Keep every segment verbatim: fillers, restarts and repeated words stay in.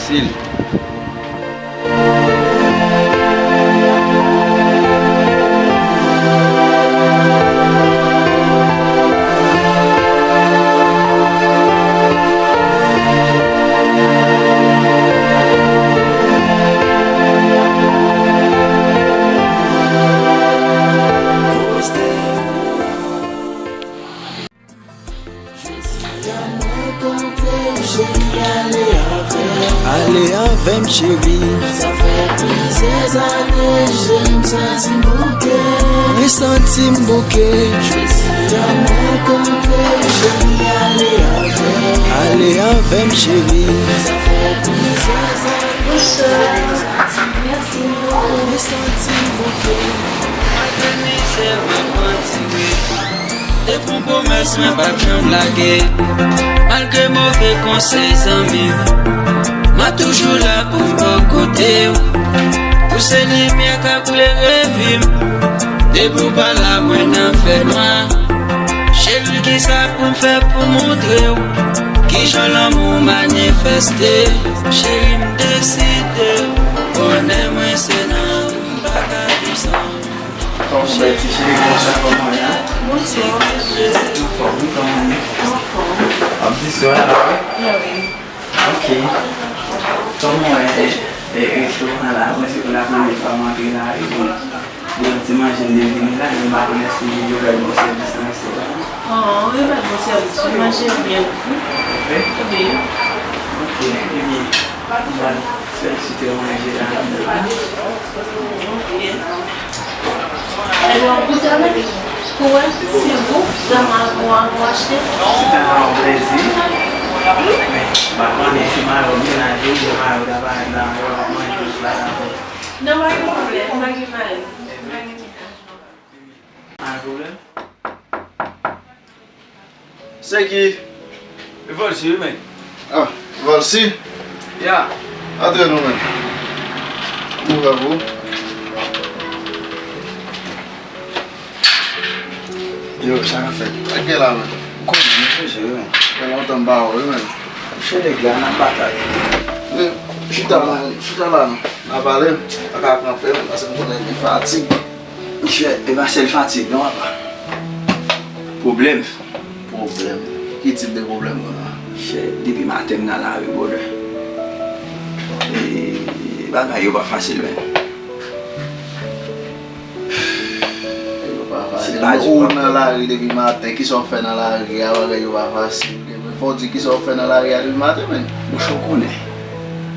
Sil. Ale avè m, cheri. Sa fè plizyè zane, cheri, m santi m bouke. Mwen santi m bouke. Jodi a m rankontre w, cheri, ale avè m. Ale avè m, cheri. Sa fè plizyè zane. Bonsoir. Mèsi. Mwen santi m bouke. Malgre mizè, m ap andire. Te fè yon pwomès, mwen p ap janm lage. Malgre move konsèy zanmi m, m ap toujou la pou m bò kote w. Ou se limyè k ap klere vi m. Depi w pa la, mwen nan fènwa. Cheri, kisa pou m fè pou montre w kijan lanmou manifeste? Cheri, m deside, bonè mwen se nan ou, m pa ka viv san ou. Kòman w fè, ti cheri? Bonswa, kòman w ye? Bonswa. Anfòm, wi, kòman w ye? Anfòm. W ap di sou la, wi? Wi. Ok. Kòman w wè, e, e, restoran la? Mwen se pou la premyè fwa m antre la, e, bon. Bon, ti manje m te vini la, men m pa konn èske yo bay bon sèvis nan restoran an. Oh, yo bay bon sèvis, wi, manje yo byen. Wi? Wi. Ok, ebyen, m pral felisite manje la. Ok. Ebyen, w goute avè m pou wè si gou vrèman bon an pou achte. Se ta yon plezi. Men, m pa konnen si mari w menaje w, si mari w ta parèt nan, yo ap manje tout la, dakò. Non, pa gen pwoblèm, pa gen mari. Pa gen pwoblèm. Se ki? E Valsi wi, men. Ah, Valsi? Ya. Antre non, men. Kòman w fè pou? Yo, sa k ap fèt? Sa k gen la, men? Ou konnen, men, mesye, wi, men. Fè lontan m pa wè w, wi, men. Mesye, nèg la nan batay. Men, chita la, chita la, non. N a pale, pa ka pran pè, men, paske m konnen gen fatig. Monchè, e pa sèl fatig non, papa. Pwoblèm. Pwoblèm? Ki tip de pwoblèm konsa? Monchè, depi maten m nan lari, brother. E bagay yo pa fasil, men. Yo pa fasil. Men ou nan lari depi maten, kisa w fè nan lari a, bagay yo pa fasil. Fò w di kisa w fè nan lari a depi maten, men. Monchè, w konnen,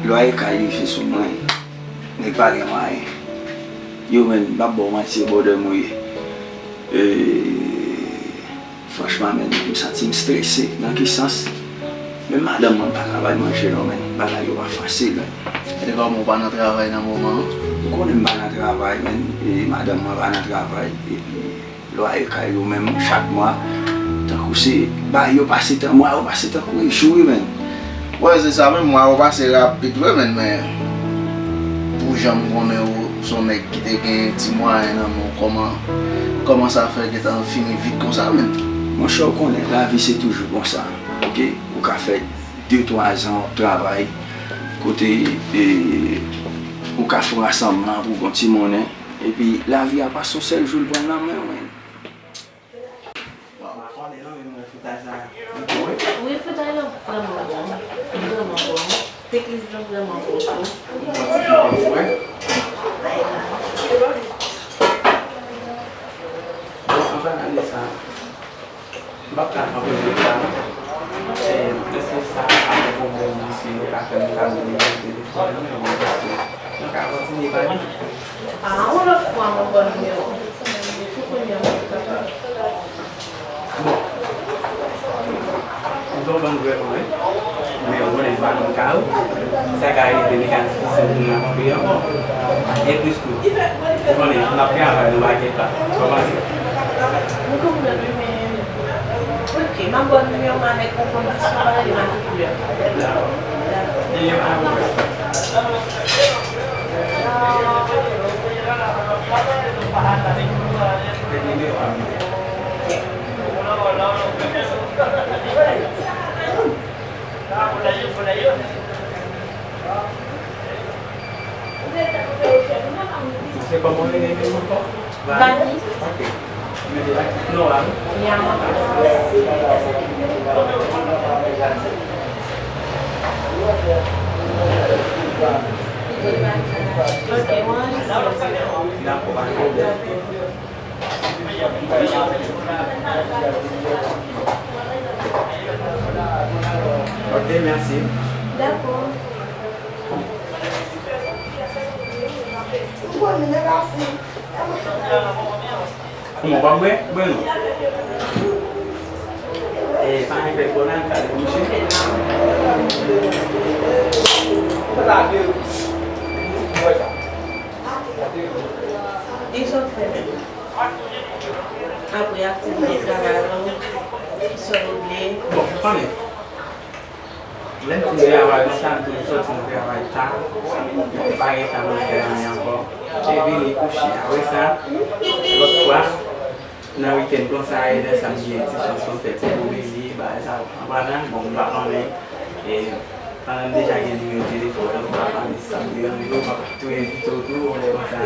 lwaye kay rive sou mwen. Nèg pa gen mwayen. Yo, men, m p ap ba w manti, brother m ou ye. E, franchman, men, m santi m strese. Nan ki sans? Menm madanm mwen pa ka bay manje non, men. Bagay yo pa fasil, men. E kòman w pa nan travay nan moman an? Ou konnen m pa nan travay, men. E madanm mwen pa nan travay. Epi, lwaye kay yo menm chak mwa, tankou se, bagay yo pase tan, mwa yo pase tankou e jou wi, men. Wè, se sa menm, mwa yo pase rapid vre, men, men pou jan m konnen ou se yon nèg ki te gen ti mwayen nan men w, kòman, kòman sa fè gentan fini vit konsa, men? Monchè, ou konnen, lavi se toujou konsa, oke? Ou ka fè de, twa zan w ap travay, kote, e, ou ka fè yon rasanbleman pou w gon ti monnen, epi lavi a pa se yon sèl jou l pran nan men w, men. Bon, m pa konnen non, men mwen fritay sa, li bon, wi. Wi, fritay lan vrèman bon. Li vrèman bon. Pikliz lan vrèman bon tou. Bon, ti pikliz, wi. Ay, la. Bon, an palan de sa, m p ap ka kanpe lè sa, non. E, èske sa pa gen pwoblèm, mesye, yo ka fè m ka vin nan telefòn, non, paske mwen ka kontinye pale. Ah, yon lòt fwa, mwen ba w nimewo. Pou kounye a, mwen kapab. Bon. Mwen ban m nimewo, wi. Men ou konnen m pa konn kay ou. Sa ka rive li ka difisil pou m rankontre ankò. E plis tou, ou konnen, m ap travay nan makèt la. Ou konprann? Mwen konprann, wi, men, oke, m ap ba w nimewo m avèk yon kondisyon, pa rele m ak nimewo. Dakò. Dakò. Ebyen, pa gen pwoblèm. Se kòman w rele menm ankò? Vani. Ok. Mete la. Non, la. Yama. Ok, mwen anrejistre. Dakò, pa gen pwoblèm. Ok, mèsi. Dakò. Kòman, w ap bwè? Bwè non. E, pa gen fè kò nan kal mouche. Li sot fè. Apre aktivite travay la, kisa w vle? Bon, konnen. Lè m fin travay konsa, m toujou soti nan travay ta. M pa gen tan pou m fè anyen ankò. Se vini kouche. Apre sa, lòt fwa, nan wikenn konsa, e lè sa m gen ti chans pou m fè ti komedi, bagay sa yo. Konprann? Bon, m pa konnen. E pandan m deja gen nimewo telefòn ou, m pa konnen si sa m deranje w, m ap tou envite w tou, lè konsa,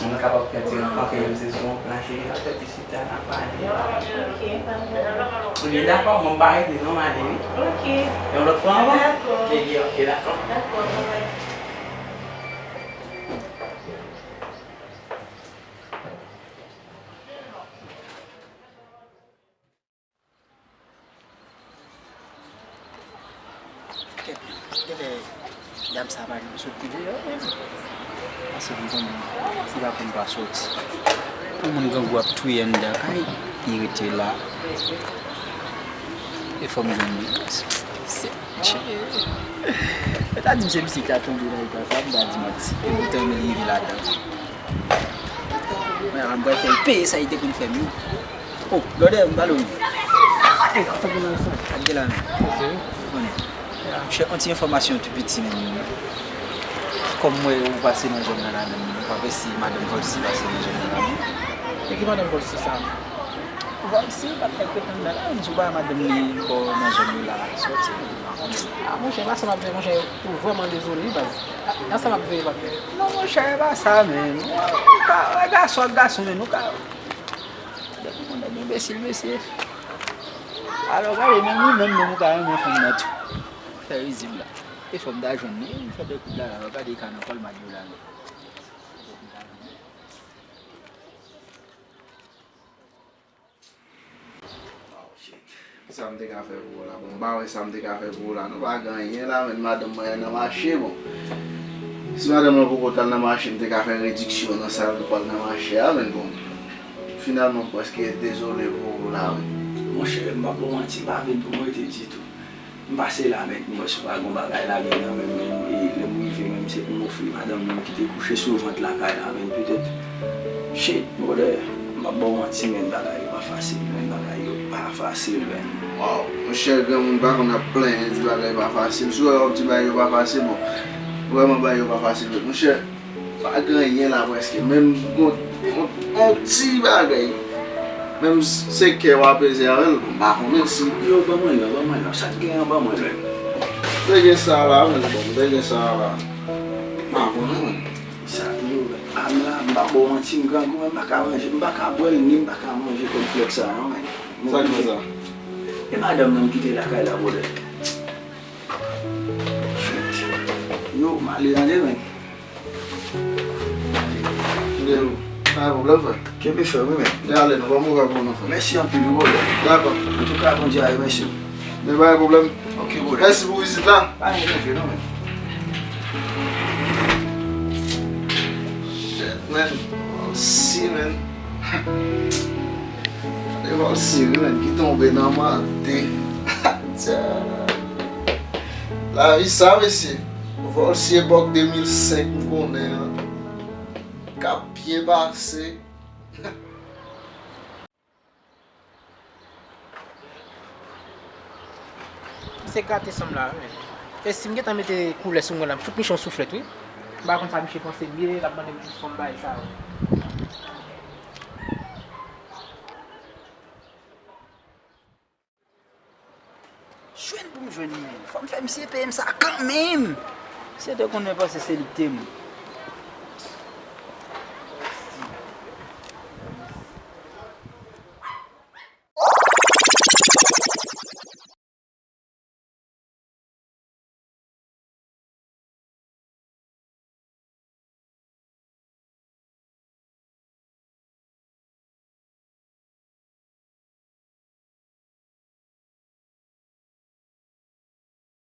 nou kapab fè ti rankontre menm si se sou yon plan, se ap fè ti chita, n ap pale. Ok, pa gen pwoblèm. Ebyen, dakò, bon, m pa rete non, m ale wi. Ok. Yon lòt fwa ankò? Dakò. Ebyen, ok, dakò. Dakò, bye bye. Kèt, genlè dam sa pa janm soti deyò menm. Paske m konnen si pa konn pa soti. Pou moun grangou ap touye anndan kay, li rete la. E fò m jwenn li. Se, se, yo ta di m se misye ki ta tonbe nan eta sa, m ta di manti. E poutan li rive ladan. Men, m pral fè l peye sa li te konn fè m yo. Oh, brother, m pale w. Oh, tanpri nan sa. Ap de la menm. Ok. Konnen. Monchè, yon ti enfòmasyon tou piti menm. Kòm m wè ou pase nan zòn nan la menm, m pa vle si madanm Volcy pase nan zòn nan la menm. E ki madanm Volcy sa? Volcy pa t fèk ret anndan la, m di w pa madanm li bò nan zòn yo la, sòti. Ah, monchè, pa sa m ap veye, monchè, ou vrèman dezole, baz. A, nan sa m ap veye, pa. Non, monchè, e pa sa menm. Ou ka, e gason ak gason menm, ou ka. Depi moun nan enbesil, mesye. Alò, gade, menm ou menm, menm ou ka renmen fanm nan tou. Fè rizib la. E fò m ta jwenn li, fè de kout la, alò, gade, li ka nan kò l, m a di w la, non. Oh, shit. Kisa m te ka fè pou ou la? Bon, m pa wè sa m te ka fè pou ou la. Nou pa gen anyen la, men madanm mwen nan mache, bon. Si madanm mwen poko t al nan mache, m te ka fè rediksyon nan sa l pral nan mache a, men bon. Finalman, m prèske dezole pou ou la, wi. Monchè, m p ap ba w manti, m pa vin pou m rete ditou. M pase la, men m wè si w pa gon bagay lage nan men m, men, e lè m rive, men se pou m ofri madanm nan ki te kouche sou vant lakay la, men petèt. Shit, brother, m p ap ba w manti, men bagay yo pa fasil, men bagay yo pa fasil, men. Waw, monchè, granmoun pa konn ap plenyen, di bagay pa fasil. Si w wè w ap di bagay yo pa fasil, bon, vrèman bagay yo pa fasil, men monchè. Pa gen anyen la prèske. Menm gon, gon, gon ti bagay. Menm se kè w apeze avè l, m pa konnen si. Yo, ban mwen l, ban mwen l. Sa k gen an, ban mwen l menm. Te gen sa la, menm bon, te gen sa la. M pa konnen, menm. Sa, yo, a m la, m pa ba w manti, m grangou, men m pa ka manje, m pa ka bwè l, ni m pa ka manje kònflèks sa, non, men. Sa k fè sa? E madanm nan m kite lakay la, brother. Shit. Yo, m ale tande, men. Yo. Pa gen pwoblèm, frè. Kenbe fèm, wi, men. Mwen ale, non, pa mouri pou nou, frè. Mèsi anpil, wi, brother. Dakò. Antouka, Bondye a remèsye w. Men pa gen pwoblèm. Ok, brother. Mèsi pou vizit la. Pa gen danje, non, men. Shit, man. Volcy, man. E Volcy, wi, man, ki tonbe nan mande. Lavi sa, mesye. Volcy epòk de mil senk, m konnen an. K ap byen pase. Se gate san m la, wi. E si m gentan mete koulè sou mwen la, m fout misye yon souflèt, wi. M pa konn sa misye panse m ye, l ap mande m plis fòm bagay sa, wi. Jwenn pou m jwenn li, men. Fò m fè misye peye m sa kanmenm. Misye te konn mwen panse se li k te m.